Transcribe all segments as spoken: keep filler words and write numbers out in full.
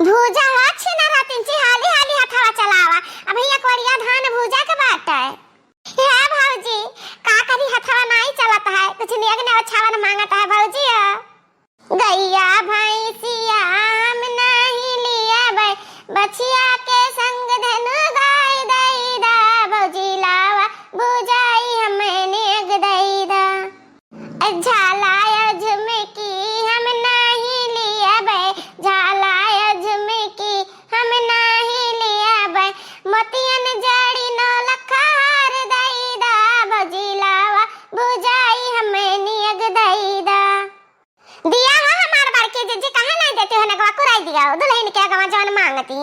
भूजा हो छिनरा तिनची, हाली हाली हथवा चलावा, अबही एक ओरिया धान भूजा के बाटे। हे भौजी, का करी, हथवा नाई चलत है, कुछ नियग ने ओछावन मांगत है भौजी हो। गइया भैंसिया हम नाहीं लियाबै, बछिया के संग धनु गाय दई दा, भौजी लावा भुजाई हमें नियग दई दा। झाला या झुमकी हम नाहीं लियाबै, झाला या झुमकी हम नाहीं लियाबै, मोतियन जड़ी नौ लखा हार दई दा, भौजी लावा भुजाई हमें नियग दई दा। दिया हो हमार बड़की जिज्जी, काहे नाहीं देती हो, नगवा कुराई दिया हो, दुल्हन के अगवा जवन मांगती।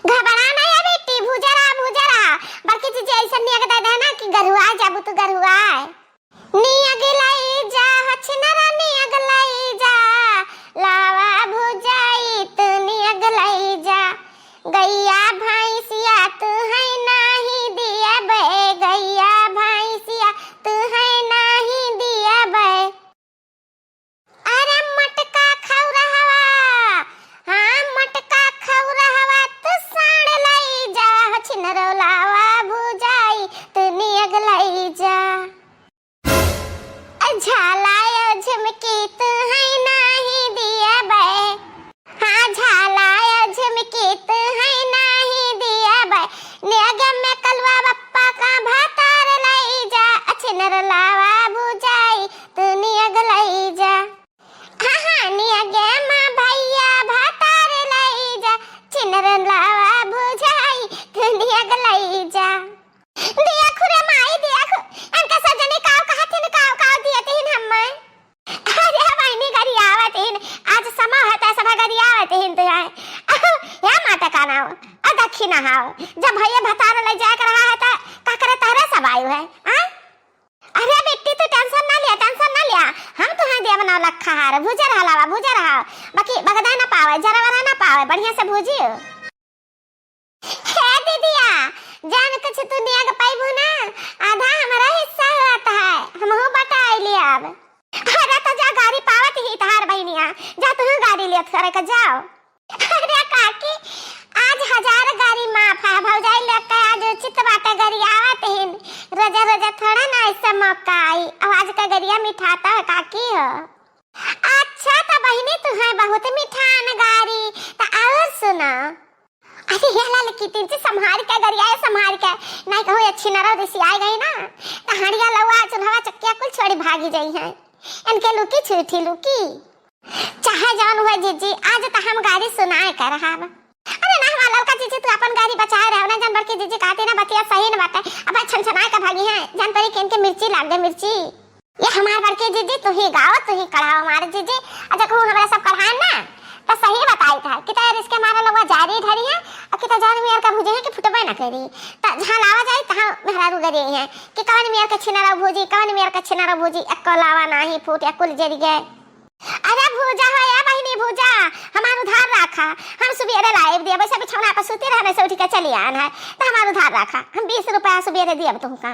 घबरा नाहीं है बेटी, भूजा रहा, भूजा रहा। बड़की जिज्जी ऐसा नियग दे देना कि गरुआ जाबू तू, गरुआ। नियग लई जा, हो छिनरा नियग लई जा, लावा भुजाई तू नियग लई जा। गइया भैंसिया तू है नाहीं दियाबै, गइया भैंसिया तू है नाहीं दियाबै। अरे मटका खौरहवा, हाँ मटका खौरहवा, तू साँड़ लई जा, हो छिनरो लावा भुजाई, तू नियग लई जा। झाला या झुमकी तू है नाहीं दियाबै, हाँ झाला या झुमकी तू है नाहीं दियाबै, नियग में कलुआ बप्पा का भातार लई जा, छिनर लावा भुजाई, तू नियग लई जा। हाँ, हाँ, नियगे मा भैया भातार लई जा, छिनर लावा भुजाई, तू नियग लई जा। दिया खुरे माई, दिया खु-, इनका सजनी काव कहत हिन, काव, काव दियत हिन हम्मे। अरे बहिनी गरियावत हिन, आज समा होता सभा गरियावत हिन तो आए। या माता का नाव, आ दखिना हाव। जब भैया भतार लई जाए के रहा है तो का करे तहरे सब आयु है, हाँ? अरे बिट्टी, तू tension ना लिया, tension ना लिया, हम तुहें देब नौ लखा हार, भूजे रहा लावा, भूजे रहा, बाकी बगदा ना पावे, जरा वरा ना पावे, बढ़िया से भूजियो। हे दीदिया, जान कुछ तू नियग पाइबू ना, आधा हमारा हिस्सा होत है, हमहू बटाई लियाब। अरे तो जा गारी पावत ही तहार बहिनिया, जा तुहू गारी लियत करे के जाओ। अरे काकी, आज हजार गारी माफ है, भौजाई लेके आज उचित बाटे गरियावत हिन। रोजा रोजा थोड़ा ना ऐसे मौका आई। अब आज का गरिया मिठाता है काकी हो। अच्छा त बहिनी, तू है बहुत मिठान गारी, त और सुना। अरे हे लाल की तीन से संभाल के गरिया है, संभाल के। नहीं कहूँ अच्छी नरव रिसियाई गई ना, त हड़िया लौआ चुल्हवा चक्किया कुल छोड़ी भागी जाई है। इनके लुकी छुई थी लुकी। चाहे जौन हुए जीजी, आज त हम गारी सुनाए के रहब। अरे ना हमार ललका जीजी, तू अपन गारी बचाए रहो ना, जन बड़की जीजी कहती ना बतिया सही न बाटे। अब छनछनाए के भागी है, जन परी के इनके मिर्ची लाग गए, मिर्ची। ये हमार बड़की जीजी, तू ही गाओ, तू ही कढ़ाओ हमार जीजी। अच्छा कहूँ हमरा सब कढ़ाए ना, त सही बताई था कि त रिस्के मारे लोग जारी धरी है, और कि त जौन मियर का भुजे है कि फुटबे ना करी। त जहाँ लावा जाई तहाँ मेहरारू गरी है कि कवन मियर के छिनारा भूजी, कवन मियर के छिनारा भूजी, एको लावा नाही फूट या कुल जरी गए। अरे भूजा हो या बहिनी भूजा, हमार उधार राखा, हम सुबेरे लाइब दिया, वैसे बिछौना पर सूती रहने से उठ के चली आन है, त हमार उधार राखा, हम बीस रुपया सुबेरे दियब तुमका।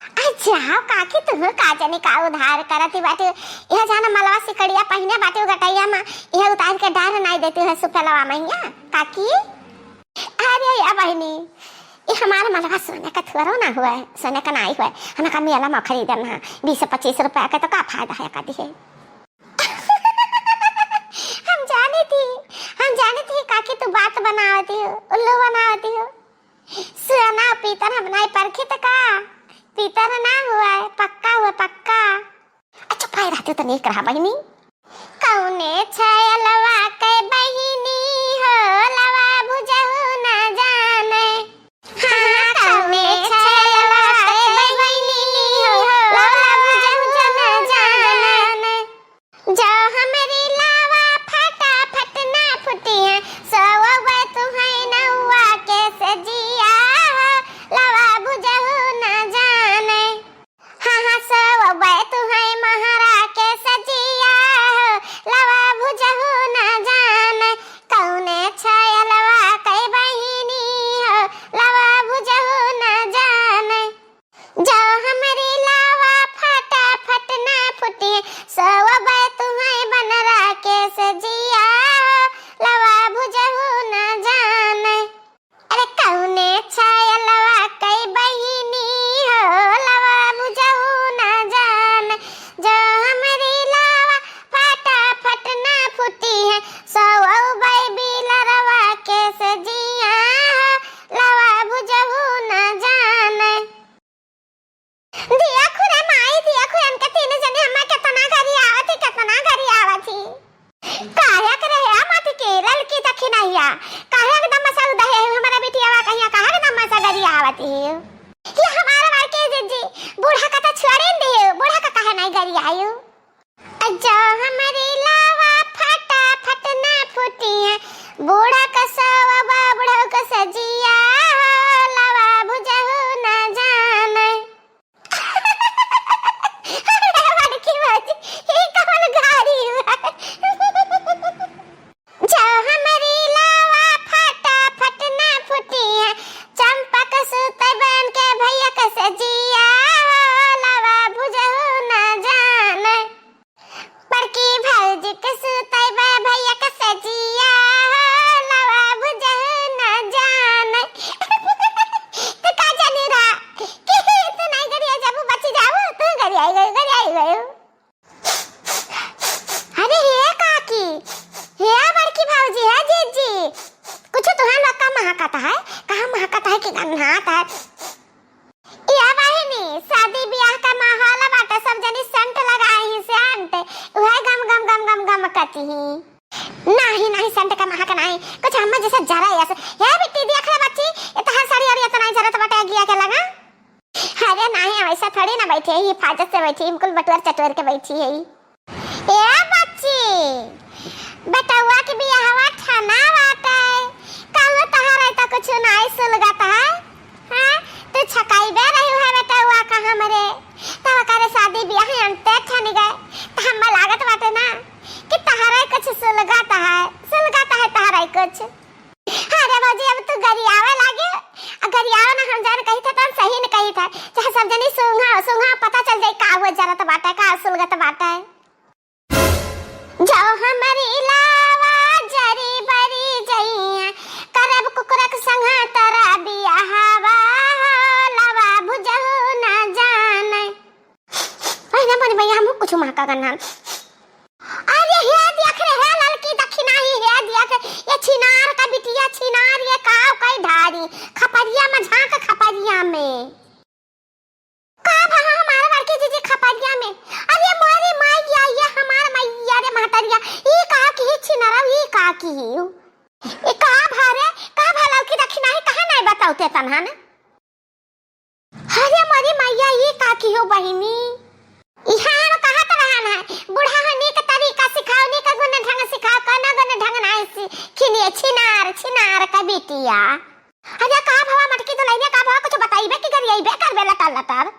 अच्छा काकी, तुम का जनी का उधार करती बाटे, यह जाना मलवा सिकड़िया पहिने बाटे गटैया में, यह उतार के डार नाई देती है सुफलवा मैया काकी। अरे या बहिनी, ये हमार मलवा सोने का थुअरो ना हुआ है, सोने का नाई हुआ है, हमें का मेला में खरीदन है, बीस पच्चीस रुपया के तो का फायदा है कदी है। हम जाने थी, हम जाने थी काकी तू बात बनावती हो, उल्लू बनावती हो। सुना पीतर हम नाई परखी त का, पीतर ना हुआ है, पक्का हुआ पक्का। अच्छा पाए रहते तो नेक रहा बहिनी। कौने छयलवा के बहिनी हो, लवा भुजहु ना जाने। हाँ, कौने छयलवा के बहिनी हो, लवा भुजहु ना जाने। जो हमरी लावा फटाफट ना फुटी है, सोवबे तू है नौआ के सजिया हो, लवा भुजहु ना जाने। हाँ, हाँ, सोवबे तू है महरा के सजिया हो, लवा भुजहु ना काहे एकदम मसा उदहे है हमारा बिटियावा, कहिया काहे एकदम मसा गरियावत है? ये हमारा बार के जिज्जी, बूढ़ा का तो छोड़े न दे, बूढ़ा का काहे नहीं गरियायु? जो हमरी लावा फटाफट ना फुटिया, बूढ़ा का सवा बूढ़ा का सजिया, लावा बुझहु ना जाने। अरे बड़की भौजी, ई कवन गारी हुआ? जो हमरी लावा फटाफट ना फुटिया, चंपक सुतै बन के भैया के सजिया, लावा बुझहु ना जाने। बड़की भौजी के सुतै बा भैया के सजिया, लावा बुझहु ना जाने। तो का जानी रहा कि तू नहीं गरिया जाबू, बची जाबू, तू गरियाई गयू, गरियाई गयू। अरे हे काकी, हे बड़की भौजी, हे जीजी, कुछ तुहान लोग का महकत है, कहाँ महकत है कि गन्हात है? या बहिनी, शादी ब्याह का माहौल बाटे, सब जनी सेंट लगाई ही, सेंट, उहे गम गम गम गम गम करती ही। नाही नाही, सेंट का महक नाही, कुछ हम जैसे जरा ऐसे। हे बिट्टी, देख ले बच्ची, ये तो हर साड़ी और ये तो नहीं जरत बाटे अगिया के लगा। अरे नाही, वैसा थोड़ी ना बैठी है, हिफाजत से बैठी, बिल्कुल बटोर चटोर के बैठी है। ए बच्ची, बेटउआ के बियाहवा ठना बाटे, कहूँ तहरा त कुछ नाही सुलगत है, हाँ? तू छकाइबे रही है बेटउआ का हमरे, तब करे शादी बियाह अंते ठन गए, त हमें लागत बाटे ना कि तहरा कुछ सुलगत है, सुलगत है तहरा कुछ। अरे भौजी, अब तू गरियावे लागे। आ गरियावे ना, हम जान कही था, तो हम सही न कही था। चाहे सब जनी सूंघा, सूंघा पता चल जाई का हुआ जरत बाटे, का सुलगत बाटे। जो हमरी लावा जरी बरी जइया, करब कुकुरक संघा तोरा बियाहवा, लावा बुझहु ना जाने। अरे ना बनी भैया, हमहू कुछ महका करना। अरे हे देख रे, हे ललकी दखिनाही, हे देख, ये छिनार का बिटिया, छिनार ये काव कई ढारी, खपरिया में झांक, खपरिया में। का भवा हमार बड़की जीजी खपरिया में? अरे मोरी मैया, ये हमार मैया रे महतरिया, ई का की ही छिनारा, ई का की ही? ई का भा रे, का भा ललकी दखिनाही, कहाँ नहीं बताओ ते तनहा ने? अरे मोरी मैया, ई का की हो बहिनी? इहाँ हम कहत रहन है, बूढ़ा हो नीक तरीका सिखाओ, नीक गुण ढंग सिखाओ, कौनो गुण ढंग नाहीं सीखिनी, छिनार, छिनार का बिटिया। अरे का भवा मटकी दुलहिनिया, का भवा कुछ बताइबे कि गरियाइबे करबे लटर लटर?